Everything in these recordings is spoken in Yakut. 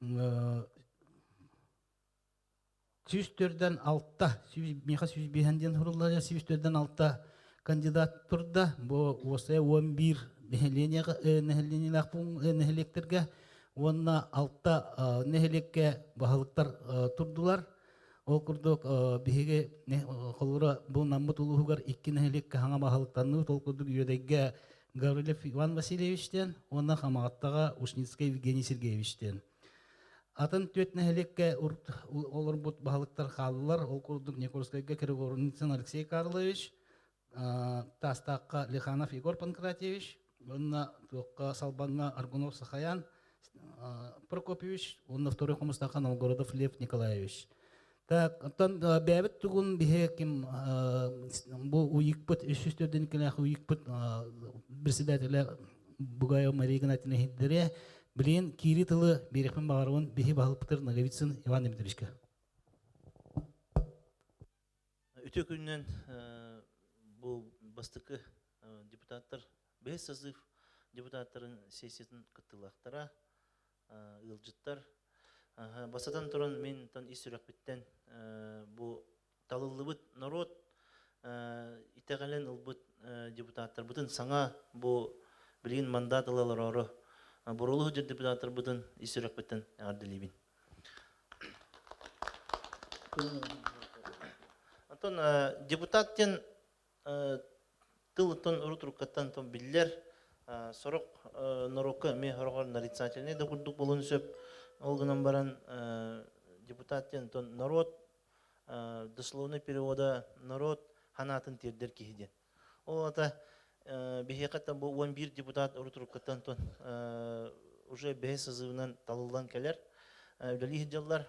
146, миэхэ 105 диэн суруллар, 146 кандидат турда. Бу уосайа 11 нэһилиэнньэлээх нэһилиэктэргэ уонна алта нэһилиэккэ баһылыктар турдулар. Ол курдук биһиги холобура бу Наммыт улууһугар икки нэһилиэккэ хаҥа баһылыктанныбыт. Ол курдук Үөдэйгэ Гаврилев Иван Васильевич диэн уонна Хамаҕаттаҕа Ушницкай Евгений Сергеевич диэн. Атын түөрт нэһилиэккэ урут олорбут баһылыктар хааллылар. Ол курдук Никольскайга Киргорницын Алексей Карлович, Таастаахха Лиханов Егор Панкратьевич уонна туохха Салбаҥҥа Аргунов Сахаян Прокопьевич уонна второй Хомустаахха Новгородов Лев Николаевич. Так, оттон бэйэбит тугун биһи ким бу уйукпут үс төрдүн кэлээх уйукпут председателя Бугаева Мария Игнатьевна иһиттэриэ. Билигин киири тылы биэриэхпин баҕарабын биһи баһылыкпытыр Ноговицын Иван Дмитриевичка. Үтүө күнүнэн бу бастакы депутаттар бэһис созыв депутаттарын сессиятын кыттыылаахтара, ыалдьыттар. Бастатан туран мин ис сүрэхпиттэн бу талыллыбыт норуот итэҕэлин ылбыт депутаттарбытын саҥа бу билигин мандат ыла олороору Боролуһу депутаттарбытын ис сүрэхпиттэн эҕэрдэлиибин. Онтон депутат диэн тыл оттон урут уруккаттан биллэр, сорох норуокка эмиэ сороҕор нарицательнай да курдук буолуон сөп. Ол гынан баран депутат диэн оттон норуот дословный перевода норуот санаатын тиэрдэр киһи диэн. Ол аата биһиэхэ бу 11 депутат урут уруккаттан уже бэһис созывынан талыллан кэлэр, үлэлии сылдьаллар.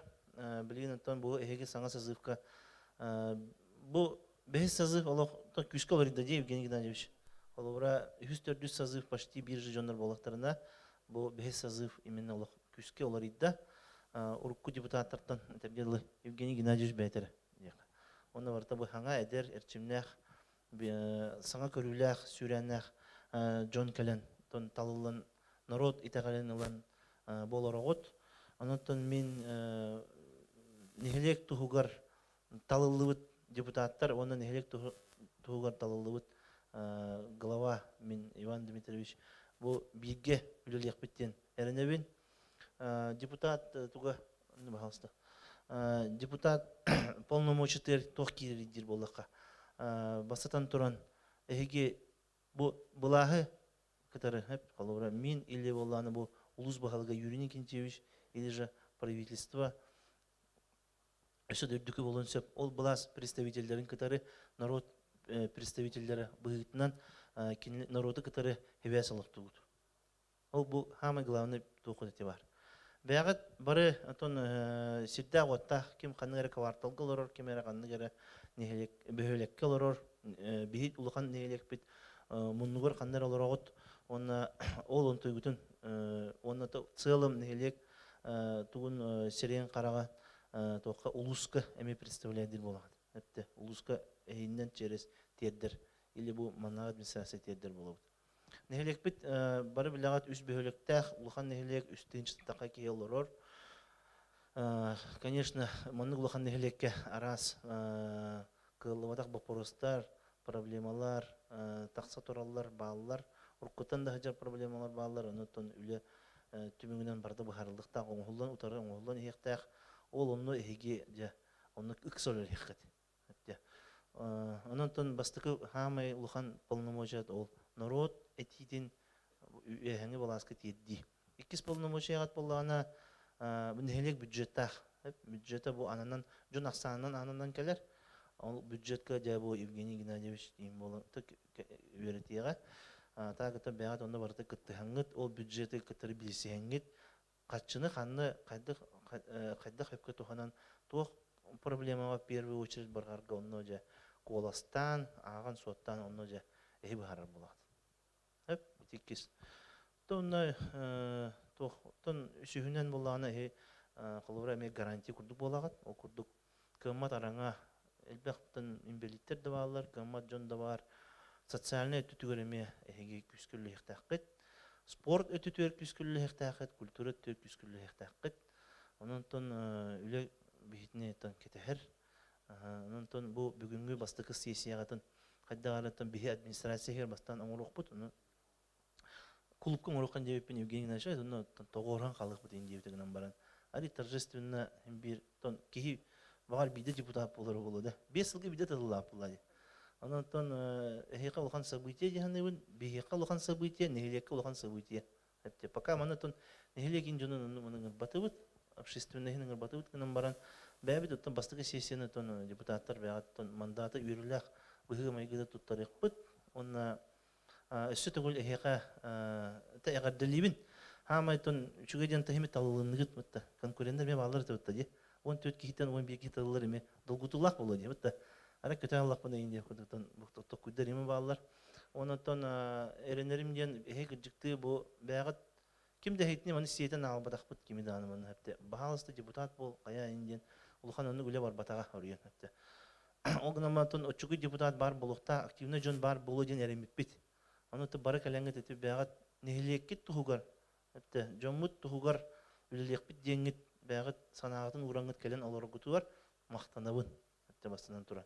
Билигин оттон бу эһиги саҥа созывка бу бэһис созыв олох күүскэ олордо дии Евгений Геннадьевич. Холобура, үһүс төрдүс созыв почти биир же дьоннор буоллахтарына, бу бэһис созыв именно олох күүскэ уларыйда. Урукку депутаттартан этэргэ дылы Евгений Геннадьевич бэйэтэрэ диэххэ. Уонна барыта бу саҥа эдэр, эрчимнээх, саҥа көрүүлээх, сүүрээннээх дьон кэлэн талыллан норуот итэҕэлин ылан буолороҕут. Онон мин нэһилиэк туһугар талыллыбыт депутаттар уонна нэһилиэк туһугар талыллыбыт глава мин Иван Дмитриевич бу бииргэ үлэлиэхпит диэн эрэнэбин. Депутат туга пожалуйста. Депутат полномочий туох киирэр диир буоллахха. Бастатан туран эһиги бу былааһы кытары холобура мин или буоллааны бу улус баһылыга Юрий Никитичевич или же правительство өссө да үрдүкү буолуон сөп. Ол былаас представителлэрин кытары народ представителлэрэ быһыытынан кини народу кытары хибээс олохтубут. Ол бу самый главный туох эти бар. Бэйэҕит бары отон сирдээх-уоттаах ким ханнык эрэ кварталга олорор, ким эрэ ханнык эрэ нэһилиэк бөһүөлэккэ олорор, биһи улахан нэһилиэкпит муннугар ханна эрэ олороҕут уонна ол онтуйгутун уонна целом нэһилиэк тугун сирэйин хараҕа туохха улууска эмиэ представляет буолаҕыт. Эптэ улууска эһиннэн через тиэрдэр или бу маннаҕа администрация тиэрдэр буолабыт. Нэһилиэкпит бары билэҕит үс бөһүөлэктээх улахан нэһилиэк үс тыһыынча киһи олорор. Конечно, маннык улахан нэһилиэккэ араас кыаллыбатах боппуруостар, проблемалар тахса тураллар, бааллар. Уруккуттан да сылдьар проблемалар бааллар, онон үлэ түмүгүнэн барыта быһаарыллыахтаах, оҥоһуллан утары оҥоһуллан иһиэхтээх. Ол онно эһиги дьэ онно ыкса үлэлиэххит. Онон бастакы хаамай улахан полномочия ол норуот этиитин үөһэҥҥи былааска тиэрдии. Иккис полномочияҕыт буоллаҕына нэһилиэк бюджеттаах. Бюджета бу ананан дьон ахсаанынан ананан кэлэр. Ол бюджетка дьэ бу Евгений Геннадьевич диин буолан үөрэтиэҕэ. Таакыта бэйэҕит онно барыта кыттыһаҥҥыт, ол бюджеты кытары билсиһэҥҥит, хаччыны ханна хайдах хайдах сөпкө туһанан туох проблемаҕа в первую очередь барҕарга онно дьэ куоластаан, ааҕан-суоттаан онно дьэ эһи быһаарар буолаҕыт. Сөп, ити иккис. Онно туох оттон үсүһүнэн буоллаҕына эһи холобура эмиэ гарантия курдук буолаҕыт. Ол курдук кыаммат араҥа элбэхтэн инбэлииттэр да бааллар, кыаммат дьон да баар. Социальнай өттүтүгэр эмиэ эһиги күүскэ үлэлэһиэхтээххит. Спорт өттүтүгэр күүскэ үлэлэһиэхтээххит, культура өттүгэр күүскэ үлэлэһиэхтээххит. Онон үлэ биһитини кэтэһэр. Онон бу бүгүҥҥү бастакы сессияҕытын хайдах биһи администрация иһигэр бастаан оҥоруохпут. Ону клубка оҥоруоххан диэбиппин Евгений Игнатьевич онно тоҕуоран хаалыахпыт диэбитэ гынан баран. Ари торжественно биир тон киһи баҕар биирдэ депутат буолар буолуо да. 5 сылга биирдэ тыллаах буолла дии. Онон эһиэхэ улахан событие дьаһаныбын, биһиэхэ улахан событие, нэһилиэккэ улахан событие. Пока маны тон нэһилиэгин дьонун маны ыҥырбатыбыт, общественныйын ыҥырбатыбыт гынан баран, бэйэбит оттон бастакы сессияны тон депутаттар бэйэҕит тон мандаты үөрүүлээх быһыы-майгыда туттарыахпыт. Уонна өссө төгүл эһиэхэ эҕэрдэлиибин. Хаамай тон үчүгэй диэн таһими талылынныгыт мытта. Конкуренттар эмиэ бааллар этэ дии. 14 киһиттэн 11 киһи талылар эмиэ долгутуулаах буолуо дии бытта. Ара көтөн аллахпын эйин диэн курдуктан токкуйдар эми бааллар. Онон эрэнэрим диэн эһи кырдьыктыы бу бэйэҕит ким да эһитини маны сиэтэн аалбатахпыт кими даҕаны маны хэпте баһаалыста депутат буол хайа ин диэн улахан оннук үлэ барбатаҕа оруйан хэпте. Ол гынан баран оччугуй депутат баар буолуохтаах, активный дьон баар буолуо диэн эрэммиппит. Ону бары кэлэҥҥит ити бэйэҕит нэһилиэккит туһугар хэпте дьоммут туһугар үлэлиэхпит диэҥҥит бэйэҕит санааҕытын уураҥҥыт кэлэн олороргутугар махтанабын хэпте бастанан туран.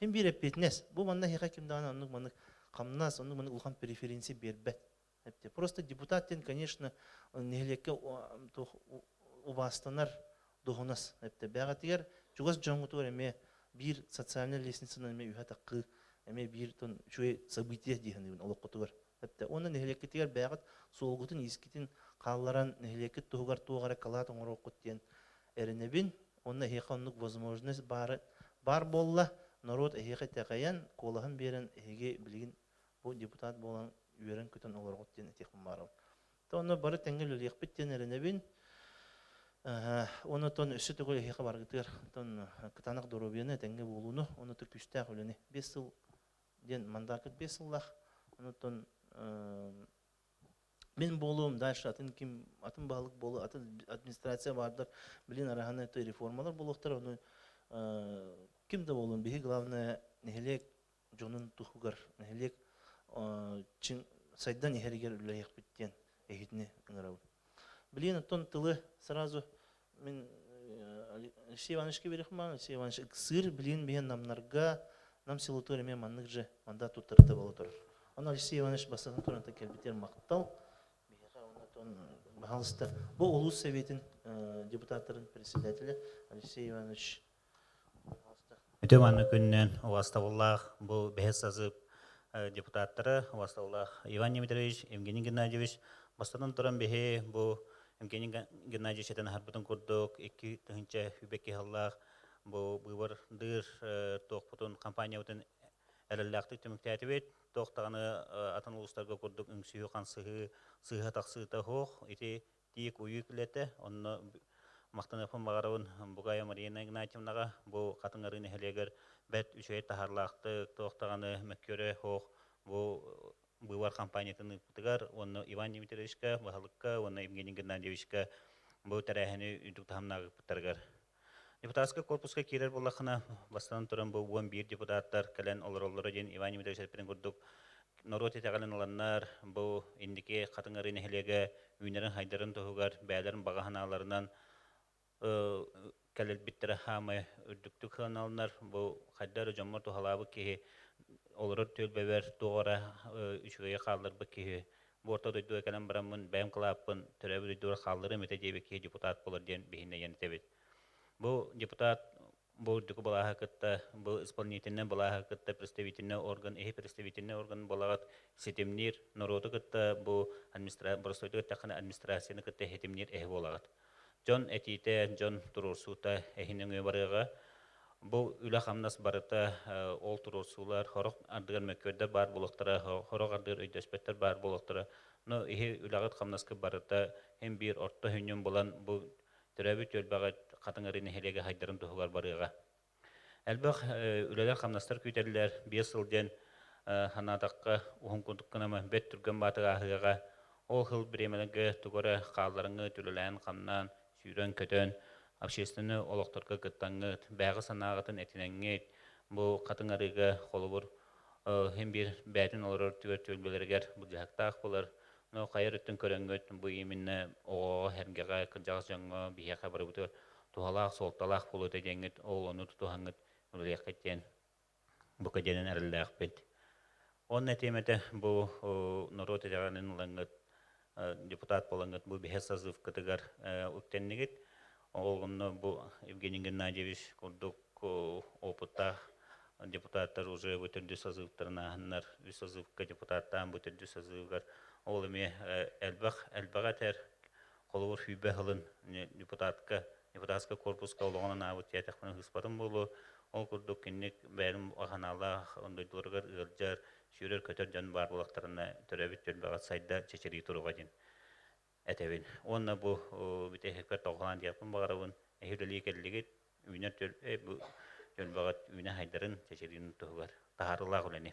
Хим биир эппиэтинэс. Бу манна эһиэхэ ким даҕаны оннук маннык хамнас, оннук маннык улахан преференция биэрбэт. Просто депутат диэн, конечно, нэһилиэккэ убаастанар дуоһунас. Бэҕэтигэр чугас дьоҥҥутугар эмиэ биир социальнай лестницанан эмиэ үһэ таккыы, эмиэ биир тон үчүгэй событие дии саныыбын олоххутугар. Уонна нэһилиэккитигэр бэйэҕит суолгутун, иискитин хаалларан нэһилиэккит туһугар туох эрэ кылаат оҥоруоххут диэн эрэнэбин. Уонна эһиэхэ оннук возможность баар, баар буолла. Норуот эһиэхэ итэҕэйэн, куолаһын биэрэн эһиги билигин бу депутат буолан үөрэн-көтөн олорҕут диэн этиэхпин баарым. То онно бары тэҥҥэ үлэлиэхпит диэн эрэнэбин. Онон өссө төгүл эһиэхэ баргытыгар тон кытаанах доруобуйаны тэҥҥэ буолууну, онно күүстээх үлэни 5 сыл диэн мандакыт 5 сыллаах. Онон мин буолуом, дальше атын ким, атын баһылык буолу, атын администрация баардар, билин араһаны реформалар буолуохтар, ону ким да буолун, биһи главное нэһилиэк дьонун туһугар нэһилиэк чиҥ сайдан иһэригэр үлэлиэхпит диэн эһитини ыҥырабын. Билигин оттон тылы сразу мин Алексей Ивановичка берехман, Алексей Иванович ыксыыр билигин биһиэн намнарга нам селотугар эмиэ маннык же мандат туттарыта буола турар. Ону Алексей Иванович бастатан туран кэлбитигэр махтал. Биһиэхэ оннотон баһаалыста бу улуус советин депутаттарын председателя Алексей Иванович Үтүө манна күннэн убастабыллаах бу бэһис созыв депутаттара, убастабыллаах Иван Дмитриевич, Евгений Геннадьевич, бастатан туран биһи бу Евгений Геннадьевич этэн аһарбытын курдук 2 тыһыынча үбэкки сыллаах бу быыбардыыр туохпутун компаниябытын эрэллээхтик түмүктээтибит. Туох даҕаны атын улуустарга курдук үҥсүһүү, хансыһыы, сыыһа тахсыыта суох. Ити тиик уйуу үлэтэ. Онно махтаныахпын баҕарабын Бугая Марина Игнатьевнаҕа бу Хатыҥ Арыы нэһилиэгэр бэрт үчүгэй таһаарлаахтык, туох даҕаны мөккүөрэ суох бу быыбар компаниятын ыыппытыгар уонна Иван Дмитриевичка, баһылыкка уонна Евгений Геннадьевичка бу тэрээһини үрдүк таһымнаах ыыппыттарыгар. Депутатскай корпуска киирэр буоллаххына, бастатан туран бу 11 депутаттар кэлэн олороллоро диэн Иван Дмитриевич эппитин курдук норуот итэҕэлин ыланнар бу инники Хатыҥ Арыы нэһилиэгэ үүнэрин-хайдарын туһугар бэйэлэрин баҕа санааларынан кэлэлбиттэрэ хаамай үрдүктүк сыаналанар. Бу хайда эрэ дьоммор туһалаабыт киһи олорор түөлбэбэр туох эрэ үчүгэйи хаалларбыт киһи бу орто дойдуга кэлэн бараммын бэйэм кылааппын төрөөбүт дойдубар хаалларыам этэ диэбит киһи депутат буолар диэн биһиннэйэн этэбит. Бу депутат бу үрдүкү былааһы кытта, бу исполнительнай былааһы кытта представительный орган, иһи представительный орган буолаҕыт ситимниир, норуоту кытта бу администра боростуойдук эттэххинэ администрацияны кытта ситимниир эһи буолаҕыт. Дьон этиитэ, дьон туруорсуута эһин өҥүө барыаҕа. Бу үлэ-хамнас барыта ол туруорсуулар сорох ардыгар мөккүөрдэр баар буолуохтара, сорох ардыгар өйдөспөттөр баар буолуохтара. Но иһи үлэҕит-хамнаскыт барыта һин биир орто сүнньүн булан бу төрөөбүт түөлбэҕит Хатыҥ Арыы нэһилиэгэ хайдарын туһугар барыаҕа. Элбэх үлэлэр-хамнастар күүтэллэр. 5 сыл диэн санаатахха уһун курдук гынама бэт түргэн баатыга ааһыаҕа. Ол сыл бириэмэлэргэ тугу эрэ хаалларыҥҥыт, үлэлээн-хамнаан, сүүрэн-көтөн, общественнай олохторго кыттаҥҥыт, бэйэҕит санааҕытын этинэҥҥит, бу Хатыҥ Арыыга холобур, иһин биир бэйэтин олорор түгэр түөлбэлэригэр былдьаһыктаах буолар. Но хайар өттүн көрөҥҥүт бу именно оҕоҕо, сэргэҕэ, кырдьаҕас дьоҥҥо, биһиэхэ барыбытыгар туһалаах, суолталаах буолуо этэ диэҥҥит, ол ону тутуһаҥҥыт үлэлиэххит диэн бука диэнэн эрэллээхпит. Онно этиэм этэ, бу норуот итэҕэлин ылаҥҥыт, депутат буолаҥҥыт бу биһэ созывкытыгар үктэннигит. Ол онно бу Евгений Геннадьевич курдук опыттаах депутаттар уже бу төрдүс созывтарын ааһаннар, үс созывка депутаттаан бу төрдүс созывыгар ол эмиэ элбэх элбэҕи этэр. Холобур, сүүрбэ сылын депутатка депутатскай корпуска олоҕун анаабыт диэтэхпинэ ыыспатым буолуо. Ол курдук кинник бэйэлэрин ханаалаах дойдуларыгар ыалдьар, сүүрэр-көтөр дьон баар буоллахтарына төрөөбүт түөлбэҕэ сайда чэчирии туруга диэн этэбин. Уонна бу бүтэһикпэр тоҕолоон диэхпин баҕарабын. Эһи үлэлии кэллигит, үүнэр бу түөлбэҕит үүнэ сайдарын, чэчириин туһугар таһаарыылаах үлэни.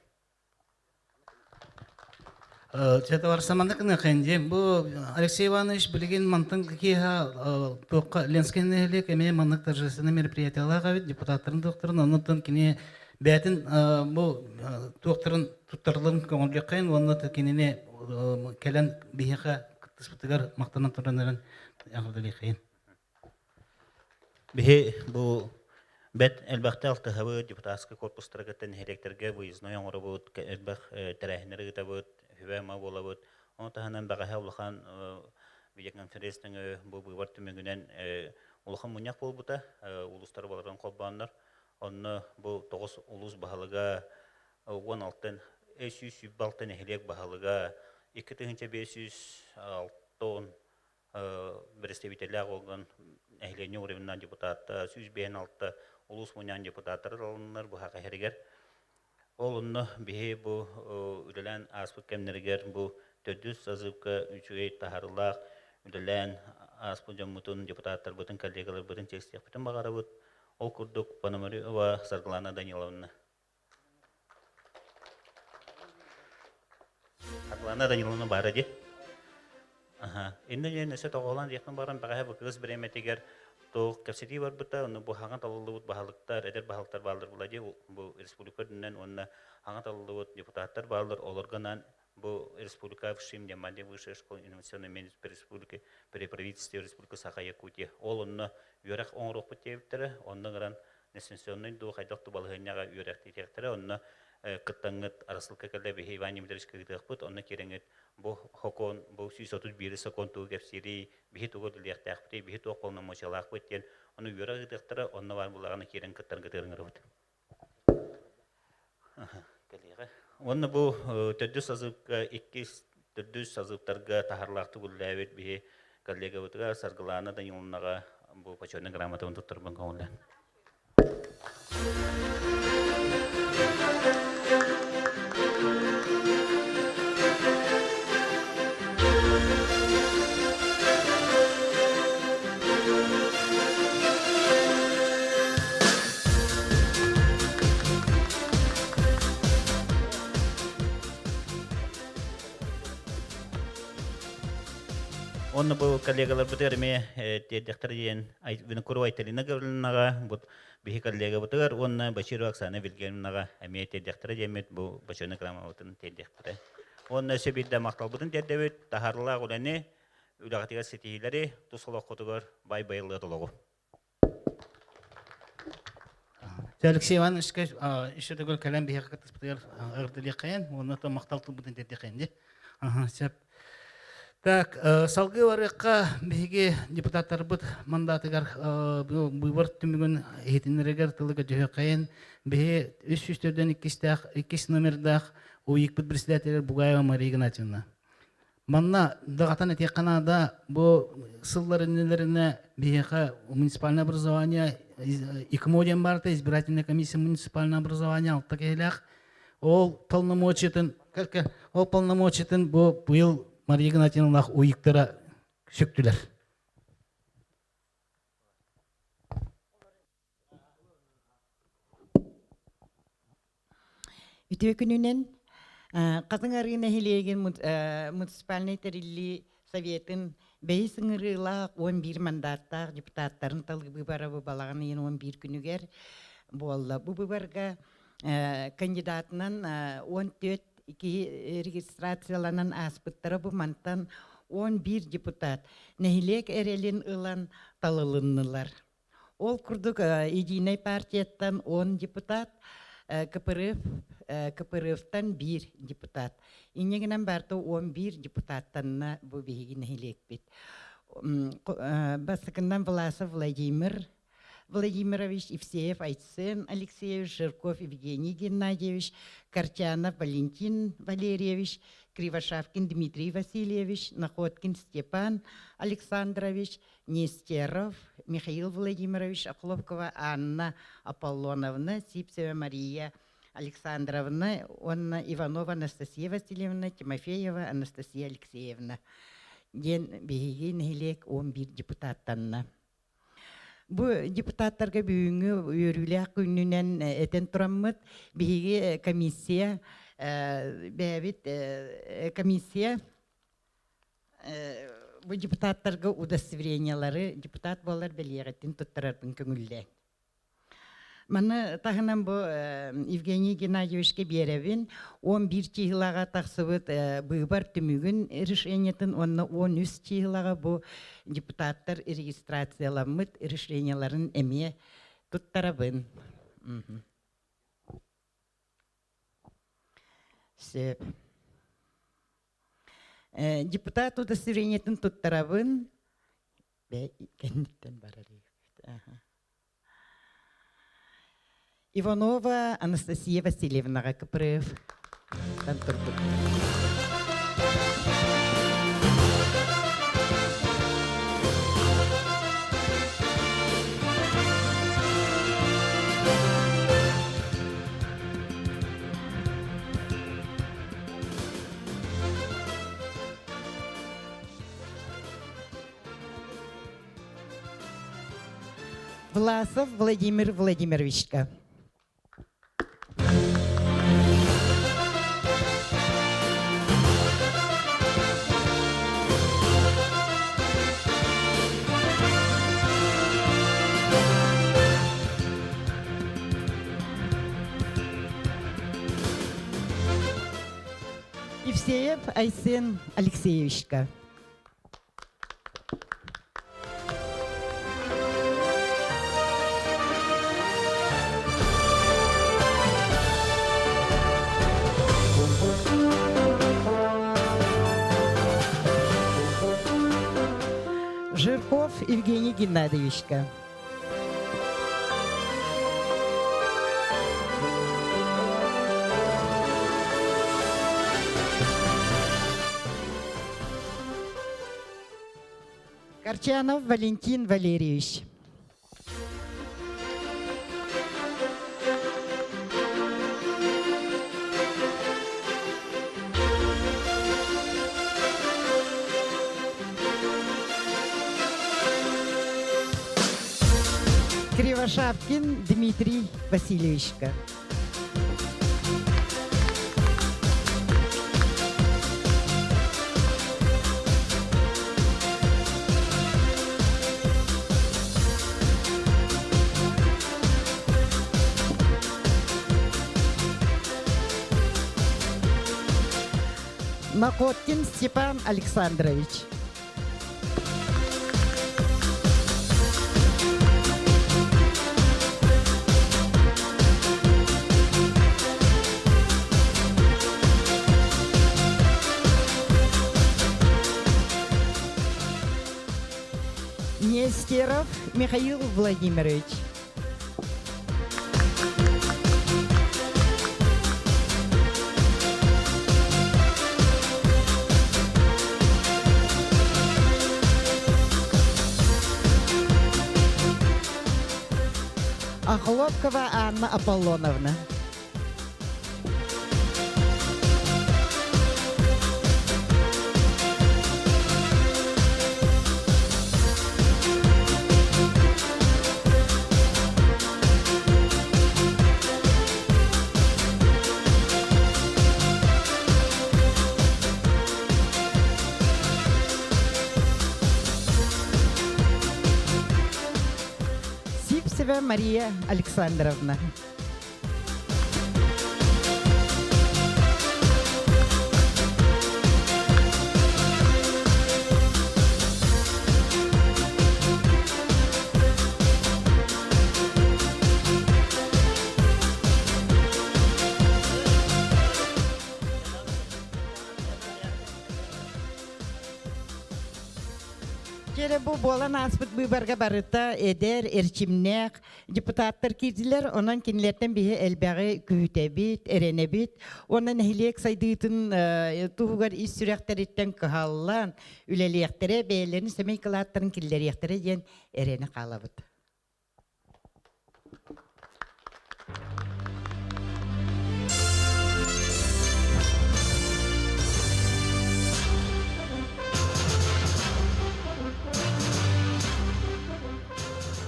Чэ, маннык гыныаххайын диэн. Бу Алексей Иванович билигин мантан киэһэ туохха Ленскэй нэһилиэк эмиэ маннык торжественный мероприятиялаах эбит депутаттарын туохтарын оннуттан кини бэйэтин бу туохтарын туттарыларын көҥүллүөххэйин уонна кинини кэлэн биһиэхэ кыттыспытыгар махтанан туран эрэн эҕэрдэлиэххэйин. Биһи бу бэт элбэхтэ алтыһабыт, депутатскай корпустары кытта нэһилиэктэргэ выездной оҥоробут, элбэх тэрээһиннэри ыытабыт, сүбэ-ама буолабыт. Ону таһынан бэҕэһээ улахан видеоконференцияны бу быыбар түмүгүнэн улахан мунньах буолбута, улуустары балардан холбооннор. Онно бу тоҕус улуус баһылыга 16 126 нэһилиэк баһылыга 2560 представителлээх орган нэһилиэнньэ уровеннаах депутаттар, 156 улуус мунньаҕын депутаттара талылыннар бу иһэригэр. Ол онно биһи бу үлэлээн ааспыт кэмнэригэр бу төрдүс созывка үчүгэй таһаарыылаах үлэлээн ааспыт дьоммутун, депутаттарбытын, коллегаларбытын чиэстиэхпитин баҕарабыт. Ол курдук Пономарева Саргылана Даниловна. Саргылана Даниловна баара дии. Аха. Иннэ диэн өссө тоҕоолоон диэхпин баран бэҕэһээ бу кыыс бириэмэтигэр туох кэпсэтии барбыта, ону бу хаҥа талыллыбыт баһылыктар, эдэр баһылыктар бааллар була дии, бу республика үрдүнэн уонна хаҥа талыллыбыт депутаттар бааллар, олорго анаан бу республика ВШИМ диэн высшая школа инновационной менеджмент республики при правительстве Республики Саха-Якутия. Ол онно үөрэх оҥоруохпут диэбиттэрэ, онно ыҥыран дистанционнай дуу хайдах дуу балаһыанньаҕа үөрэхтиэхтэрэ, онно кыттаҥҥыт рассылка кэллэ биһи Иван Дмитриевичка ыытыахпыт, онно киирэҥҥит бу сокуон, бу 131 сокуон тугу кэпсиирий, биһи тугу үлэлиэхтээхпитий, биһи туох полномочиялаахпыт диэн ону үөрэх ыытыахтара, онно баар буоллаҕына киирэн кыттаргытыгар ыҥырабыт. Кэлиэҕэ. Уонна бу төрдүс созывка иккис төрдүс созывтарга таһарлаахтык үлэлээбит биһи коллегабытыгар Саргылаана Даниловнаҕа бу почетный грамотабын туттарбын көҥүллээн. Онно бу коллегаларбытыгар эмиэ тиэрдэхтэр диэн Винокурова Айталина Гавриловнаҕа бу биһи коллегабытыгар уонна Баширова Оксана Вильгельмовнаҕа эмиэ тиэрдэхтэрэ диэммит бу бочуонай грамотабытын тиэрдиэхпитэ. Уонна өссө биирдэ махталбытын тиэрдэбит, таһаарыылаах үлэни, үлэҕитигэр ситиһиилэри, тус олоххутугар бай-байыллыат олоҕу. Алексей Ивановичка еще төгүл кэлэн биһиэхэ кыттыспытыгар ырдылыаххайын уонна то махтал тылбытын тиэрдиэххэйин дии. Аха, сөп. Так, салгыы барыахха биһиги депутаттарбыт мандатыгар быыбар түмүгүн иһитиннэригэр тылы көтүһүөххэйин. Биһи 304 иккистээх иккис номердаах УИКпыт председателэ Бугаева Мария Игнатьевна. Манна даҕатан этиэххэ наада, бу сыллар иннилэринэ биһиэхэ муниципальное образование ИКМО диэн баарта, избирательная комиссия муниципальное образование алта киһилээх. Ол полномочиятын, ол полномочиятын бу быйыл Мария Игнатьевналаах УИКтара сүктүлэр. Үтүө күнүнэн Хатыҥ Арыы нэһилиэгин муниципальнай тэриллии советын бэһис ыҥырыылаах 11 мандааттаах депутаттарын талыы быыбара бу балаҕан ыйын 11 күнүгэр буолла. Бу быыбарга кандидатынан 14 киһи регистрацияланан ааспыттара бу мантан 11 депутат нэһилиэк эрэлин ылан талылыннылар. Ол курдук Единая партияттан 10 депутат, КПРФ КПРФтан биир депутат. Инньэ гынан барыта 11 депутаттанна бу биһиги нэһилиэкпит. Бастакыннан Власов Владимир Владимирович, Евсеев Айсен Алексеевич, Жирков Евгений Геннадьевич, Картянов Валентин Валерьевич, Кривошапкин Дмитрий Васильевич, Находкин Степан Александрович, Нестеров Михаил Владимирович, Охлопкова Анна Аполлоновна, Сипсева Мария Александровна уонна Иванова Анастасия Васильевна, Тимофеева Анастасия Алексеевна диэн биһиги нэһилиэк 11 депутаттанна. Бу депутаттарга бүгүҥҥү үөрүүлээх күнүнэн этэн тураммыт, биһиги комиссия бэйэбит комиссия бу депутаттарга удостоверениялары депутат буолар бэлиэҕиттин туттарарбын көҥүллээн. Маны таһынан бу Евгений Геннадьевичка биэрэбин 11 чыһылаҕа тахсыбыт быыбар түмүгүн решениетын уонна 13 чыһылаҕа бу депутаттар регистрацияламмыт решениеларын эмиэ туттарабын. Сөп. Депутат удостоверениетын туттарабын. Кэнниттэн барар Иванова Анастасия Васильевнаҕа КПРФ турбут. Власов Владимир Владимировичка. Евсеев Айсен Алексеевичка. Жирков Евгений Геннадьевичка. Корчанов Валентин Валерьевич. Кривошапкин Дмитрий Васильевичка. Находкин Степан Александрович. Нестеров Михаил Владимирович. Охлопкова Анна Аполлоновна. Сипсева Мария Александровна. Бу буолан ааспыт быыбарга барыта эдэр, эрчимнээх депутаттар киирдилэр. Онон кинилэртэн биһи элбэҕи күүтэбит, эрэнэбит. Уонна нэһилиэк сайдыытын туһугар ис сүрэхтэриттэн кыһаллан үлэлиэхтэрэ, бэйэлэрин сэмэй кылааттарын киллэриэхтэрэ диэн эрэнэ хаалабыт.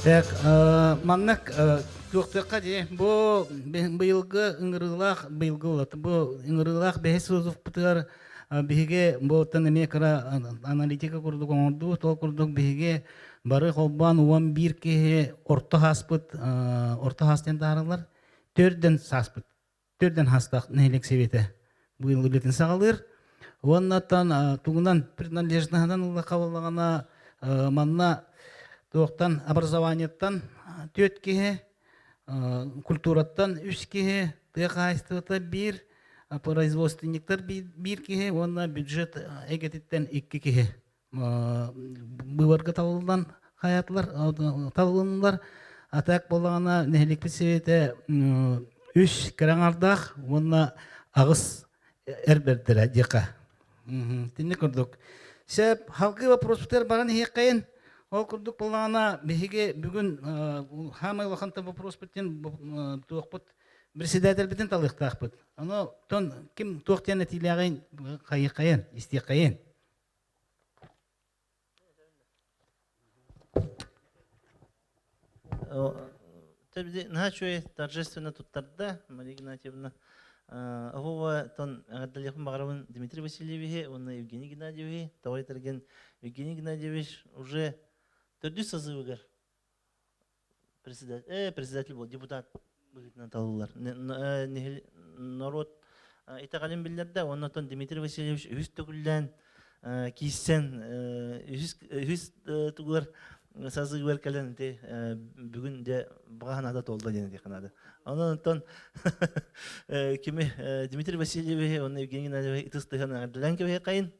Так, маннык туохтуохха дии бу быйылгы ыҥырыылаах быйылгы улат бу ыҥырыылаах бэһис созывпытыгар биһиги буоттан эмиэ кыра аналитика курдук оҥордубут ол курдук биһиги Бары холбоон 11 киһи орто хааспыт, орто хаас диэн таһаараллар. Төрдөн сааспыт. Төрдөн хаастаах нэһилиэк сэбиэтэ быйыл үлэтин саҕалыыр. Уоннаттан тугунан принадлежноһынан ыллахха буоллаҕына манна туохтан образованиеттан түөрт киһи, культураттан үс киһи, тыа хаһаайыстыбата биир, производственниктар биир киһи уонна бюджет эйгэтиттэн икки киһи быыбарга талыллан хайаатылар талылыннылар. А так буоллаҕына нэһилиэкпит сэбиэтэ үс кэрэ аҥардаах уонна аҕыс эр бэрдэрэ диэххэ. Итинник курдук. Сөп, халгыы вопроспутугар баран иһиэххэйин. Ол курдук буоллаҕына биһиги бүгүн хаамай улахан вопроспут диэн туохпут председательбитин талыахтаахпыт. Ону тон ким туох диэн этиилээҕин хайыаххайын, истиэххэйин. Наһаа үчүгэй торжественно туттарда Мария Игнатьевна. Оҕо тон эҕэрдэлиэхпин баҕарабын Дмитрий Васильевиһи уонна Евгений Геннадьевиһи. Тоҕо этэргин Евгений Геннадьевич уже төрдүс созывыгар председатель, председатель буол, депутат быһыытынан талыллар. Норуот итэҕэлин биллэрдэ, уонна оттон Дмитрий Васильевич үһүс төгүллээн киирсэн үһүс үһүс тугугар сазыгар кэлэн ити бүгүн дьэ баҕа санаата туолла диэн этиэххэ наада. Онон оттон кими Дмитрий Васильевиһи уонна Евгений Геннадьевиһи ытыс тыһан эҕэрдэлээн кэбиһиэххэйин.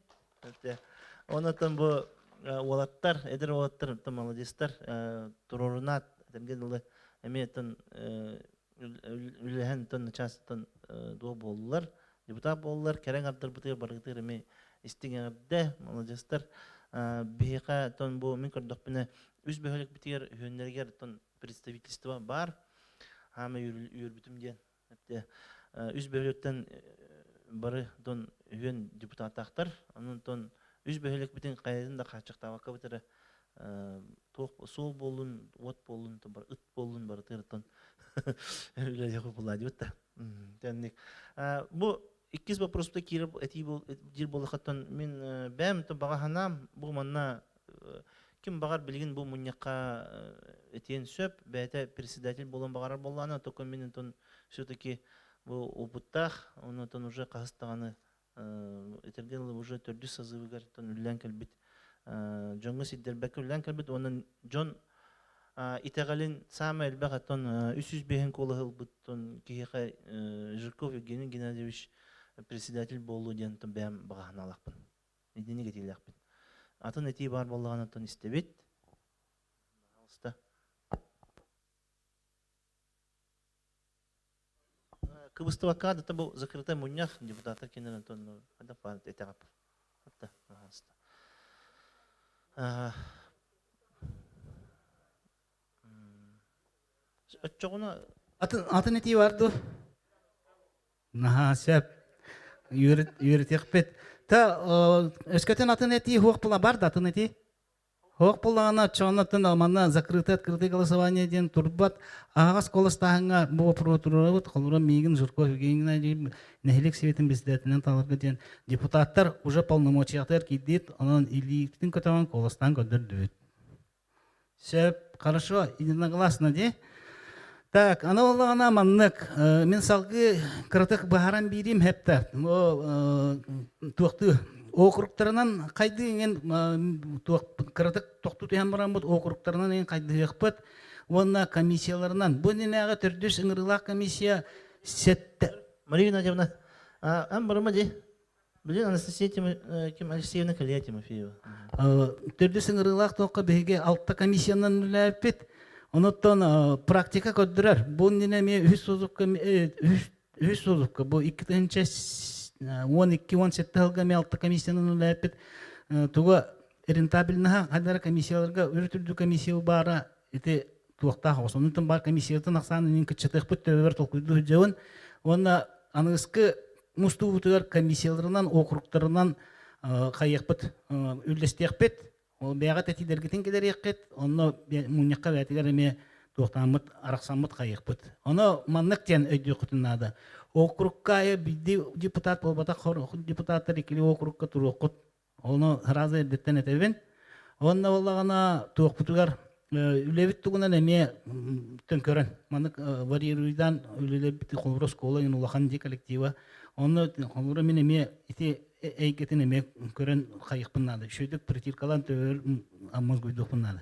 Онон бу уолаттар, эдэр уолаттар, молодецтар туруорунаат этэргэ дылы эмиэ тон үлэһэн тон начаастан дуо буоллулар, депутат буоллулар, кэрэҥ ардарбытыгар барыгытыгар эмиэ истиҥ эҕэрдэ, молодецтар. Биһиэхэ тон бу мин көрдөхпүнэ үс бөһүөлэкпитигэр үһүөннэригэр тон представительство баар. Хаама үөрбүтүм диэн Үс бөһүөлэктэн бары дон үһүөн депутаттаахтар. Онон үс бөһүөлэкпитин хайатын да хааччахтаабакка бытары туох суол буоллун, уот буоллун, ыт буоллун барытыгар үлэлиэх буолла да. Тэнник. Бу иккис вопроста киирip этии диир буоллахаттан мин бэм баҕа санаам бу манна Ким баҕар билигин бу мунньахха этиэн сөп, бэйэтэ председатель буолан баҕарар буоллаҕына, только мин онтон все-таки бу опыттаах, онтон уже хаһыс даҕаны этэргэ дылы уже төрдүс созывыгар үллээн кэлбит дьоҥҥо сирдэрбэккэ үллээн кэлбит уонна дьон итэҕэлин саамай элбэх оттон 305 куолаһы ылбыт киһиэхэ Жирков Евгений Геннадьевич председатель буолуо диэн бэйэм баҕа санаалаахпын. Итинник этиилээхпин. Атын этии баар буоллаҕына оттон истэбит. Пожалуйста. Кыбыстыбакка да бу закрытый мунньах депутаттар кинилэр онтон хайдах баар этэҕэп. Пожалуйста. Оччоҕуна Атын атын этии бар дуо? Наһаа сөп. Үөрэтиэхпит. Та өскөтүн атын этии хуох була бар да атын этии? Хуох буллаҕына оччоҕуна манна закрытый открытый голосование диэн турбат аһаҕас куоластааһыҥҥа бу вопрос туруорабыт. Холобура миигин Жирков Евгений Геннадьевич нэһилиэк советын председателинэн таларга диэн депутаттар уже полномочиятыгар киирдиит, онон илиитин көтөҕөн куоластаан көрдөрдүбүт. Сөп, хорошо, единогласно дии. Так, аны буоллаҕына маннык, мин салгыы кыратык быһааран биэриим хэптэ. Туохтуу округтарынан хайдыы иҥин туох кыратык тохтуу түһэн бараммыт округтарынан иҥин хайдыһыахпыт уонна комиссияларынан. Бу иннинээҕи төрдүс ыҥырыылаах комиссия сеттэ. Мария Геннадьевна, ан барыма дии. Билин Анастасия Ким Алексеевна Калия Тимофеева. Төрдүс ыҥырыылаах туохха биһиги алта комиссиянан үлэлээппит. Онуттан практика көрдөрөр. Бу иннинэ эмиэ үһүс созукка үһүс созукка бу 2012-17 сылга эмиэ алта комиссиянан үлэлээппит. Туга рентабельнаһа хайдара комиссияларга үрүт комиссия баара ити туохтаах оҕус. Онтон баар комиссиятын ахсаанын кыччатыахпыт төбөбөр толкуйдуу сылдьабын. Уонна аныгыскы мустуубутугар комиссияларынан, округтарынан хайыахпыт, үллэстиэхпит. Ол бэйэҕит этиилэргитин килэриэххит, онно мунньахха бэйэтигэр эмиэ туохтааммыт, арахсаммыт хайыахпыт. Ону маннык диэн өйдүөххүтүн наада. Округка айы биирдии депутат буолбатах депутаттар иккили округка туруоххут. Ону сразу эрдэттэн этэбин. Уонна буоллаҕына туохпутугар үлэбит тугунан эмиэ көрөн маннык варьируйдаан үлэлэрбит холобура оскуола улахан дьиэ коллектива онно холобура мин эмиэ ити эйгэтин эмиэ көрөн хайыахпын наада үчүгэйдик притиркалаан төбөр мозгуйдуохпун наада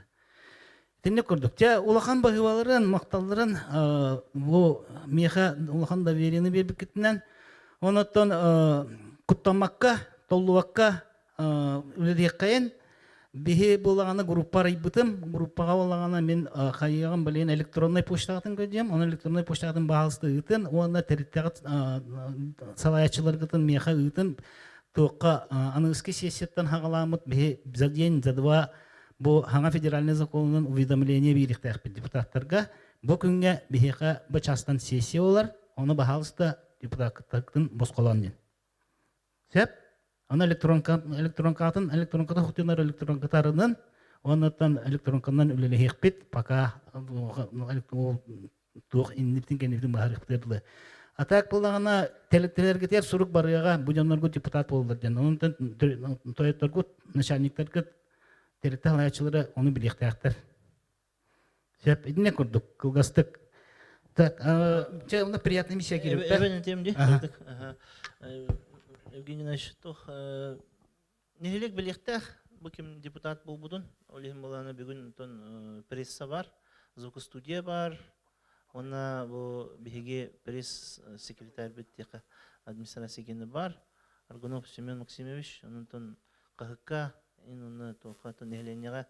Итинник курдук. Дьэ, улахан баһыыбаларын, махталларын бу миэхэ улахан довериены биэрбиккитинэн, онуттан куттаммакка, толлубакка үлэлиэххэйин. Биһи буолаҕына группа арыйбытым. Группаҕа буоллаҕына мин хайыаҕым билигин электроннай почтаҕытын көрдүм. Онон электроннай почтаҕытын баһаалыста ыытын уонна тэрилтэҕит салайааччыларгытын миэхэ ыытын. Туохха аныгыскы сессияттан хаҕалааммыт биһи за день, за два Бу хаҥа федеральный законунан уведомление биэриэхтээхпит депутаттарга. Бу күҥҥэ биһиэхэ бу чаастан сессия болар, ону баһаалыста депутаттаргытын босхолоон диэн. Сөп? Аны электронка, электронкатын, электронката хутунар электронкатарынан, оннуттан электронканан үлэлэһиэхпит, пока туох иннибитин кэннибитин баһарыахпытыгар дылы. А так буоллаҕына тэрилтэлэргитигэр сурук барыаҕа бу дьоннорго депутат буолаллар диэн. Онон тойотторгут, начальниктаргыт, тэрилтэ салайааччылара ону билиэхтээхтэр. Сөп, итиннэ курдук кылгастык. Так, чэ, онно приятный миссия киирбиттэр. Эбэн этиэм дии. Евгений Иванович, туох нэһилиэк билиэхтээх бу ким депутат буолбутун. Ол иһин былаана бүгүн онтон пресса бар, звукостудия бар. Уонна бу биһиги пресс секретарьбыт диэхэ администрация кини бар. Аргунов Семен Максимович, онтон хаһыкка ин онно туохха нэһилиэнньэҕэ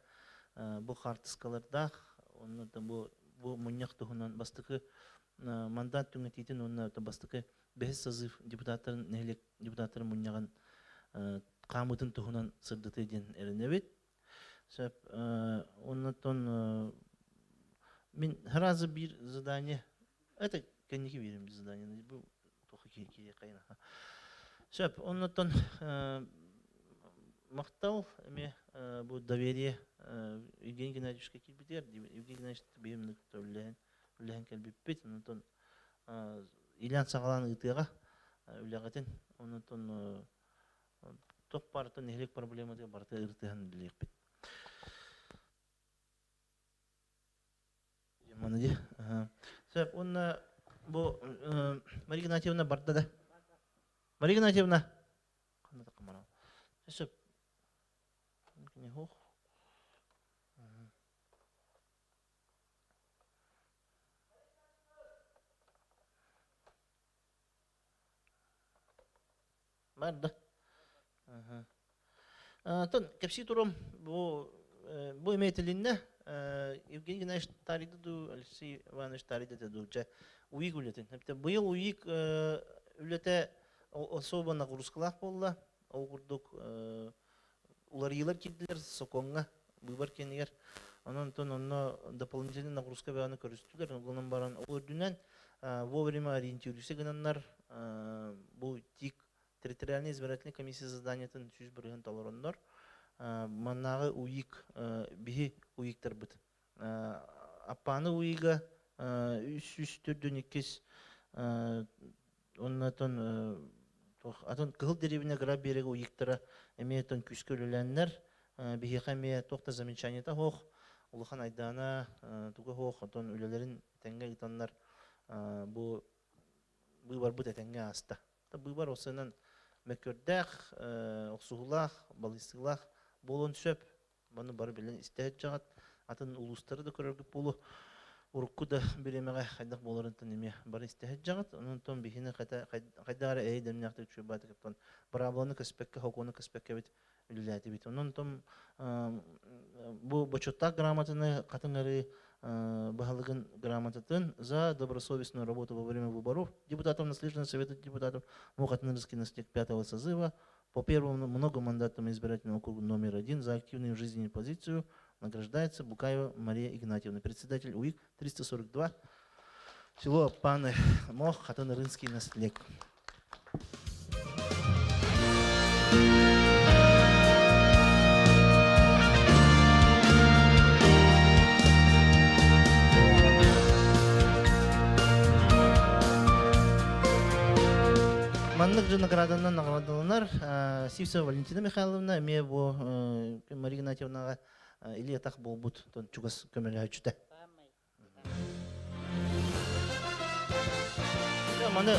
бу хаартыскалардаах, онно бу бу мунньах туһунан бастакы мандат түҥэтиитин уонна бастакы бэһис созыв депутаттарын нэһилиэк депутаттарын мунньаҕын хаамыытын туһунан сырдатыы диэн эрэнэбит. Сөп. Оннотон мин сразу биир задание это кэнники биэрим задание бу туох киһи Сөп. Оннотон махтал эмиэ бу доверие Евгений Геннадьевичка киирбитигэр Евгений Геннадьевич бэйэм үлэһэн үлэһэн кэлбиппит. Онтон илээн саҕалаан ыытыаҕа үлэҕитин. Онтон туох барыта нэһилиэк проблематыгар барыта ырытыһан билиэхпит. Маны дии. Сөп, уонна бу Мария Игнатьевна барда да? Мария Игнатьевна. Сөп. Барда. Тон кэпсии турум бу бу эмиэ Евгений Геннадьевич таарыйда дуу, Алексей Иванович таарыйда дуу, дьэ УИК үлэтин. Быйыл УИК үлэтэ особо нагрузкалаах буолла. Ол курдук уларыйыылар киирдилэр сокуоҥҥа быыбар кэннигэр. Онон онтон онно дополнительный нагрузка бөҕөнү көрүстүлэр. Онон баран ол үрдүнэн вовремя ориентируйся гынаннар бу ТИК территориальная избирательная комиссия заданиетын 100% толороннор маннааҕы УИК биһи УИКтарбыт Аппааны УИГа 342 Оннотон атын Кыһыл Дэриэбинэ кыра биэрэгэ уйуктара эмиэ тон күүскэ үлэлээннэр биһиэхэ эмиэ туох да замечаниета суох, улахан айдаана туга суох, отон үлэлэрин этэҥҥэ ыытаннар бу быыбарбыт этэҥҥэ ааста. Быыбар осынан мөккүөрдээх, охсуһуулаах, балыйсыылаах буолуон сөп. Маны бары билэн истэ сылдьаҕыт. Атын улуустары да көрөргүт буолуо. Урукку да бириэмэҕэ хайдах буоларынтан эмиэ бары истэ сылдьаҕыт. Онон биһини хайдах эрэ эйэ-дэмнээхтик үчүгэй баатык быраабыланы көспөккө, сокуону көспөккө эбит үлэлээтибит. Онон бу бочуоттаах грамотаны Хатыҥ Арыы баһылыгын грамотатын за добросовестную работу во время выборов депутатов Наследственного совета депутатов Мухатынырский наследник пятого созыва по первому многомандатному избирательному округу номер один за активную жизненную позицию награждается Букаева Мария Игнатьевна, председатель УИК 342, село Паны, Мох, Хатынырынский наследник. Маннык же награданан наградаланар Сивцева Валентина Михайловна эмиэ бу Мария Игнатьевнаҕа илии атах буолбут чугас көмөлөһөөччүтэ. Маны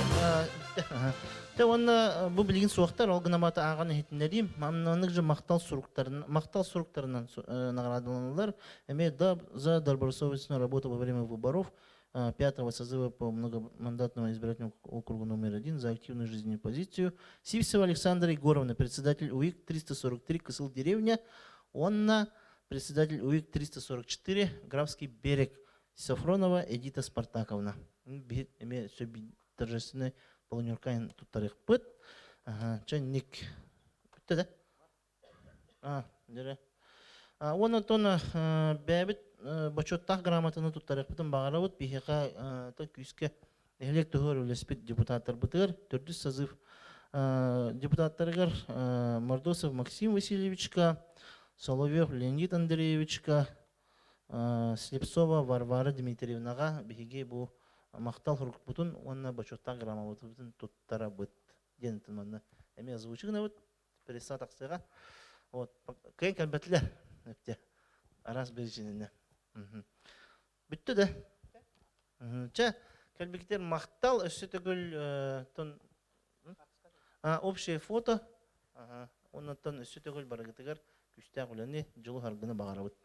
Те уонна бу билигин суохтар ол гынамата ааҕан иһитиннэриим. Маннык же махтал суруктарын махтал суруктарынан наградаланалар. Эмиэ да за добросовестную работу во время выборов пятого созыва по многомандатному избирательному округу номер один за активную жизненную позицию Сивцева Александра Егоровна, председатель УИК 343 Кысыл деревня, онна председатель УИК 344 Графский берег Софронова Эдита Спартаковна. Эме торжественный полунюркайн туттарыхпыт. Чэ, Бүттэ да? А, дьэрэ. Уонна оттон бэйэбит бочуоттаах грамотаны туттарыахпытын баҕарабыт. Биһиэхэ күүскэ нэһилиэк туһугар үлэспит депутаттарбытыгар төрдүс созыв депутаттарыгар Мордосов Максим Васильевичка, Соловьев Леонид Андреевичка, Слепцова Варвара Дмитриевнаҕа биһиги бу махтал сурукпутун уонна бочуоттаах грамотабытын туттарабыт диэн манна эмиэ озвучи гынабыт. Пресса тахсыаҕа. Вот кыайан кэлбэтилэр эптэ араас биричиинэнэ. Бүттэ да. Чэ, кэлбикитер махтал өссө төгүл тон общее фото. Оннуттан өссө төгүл барыгытыгар күүстээх үлэни, дьолу-саргыны баҕарабыт.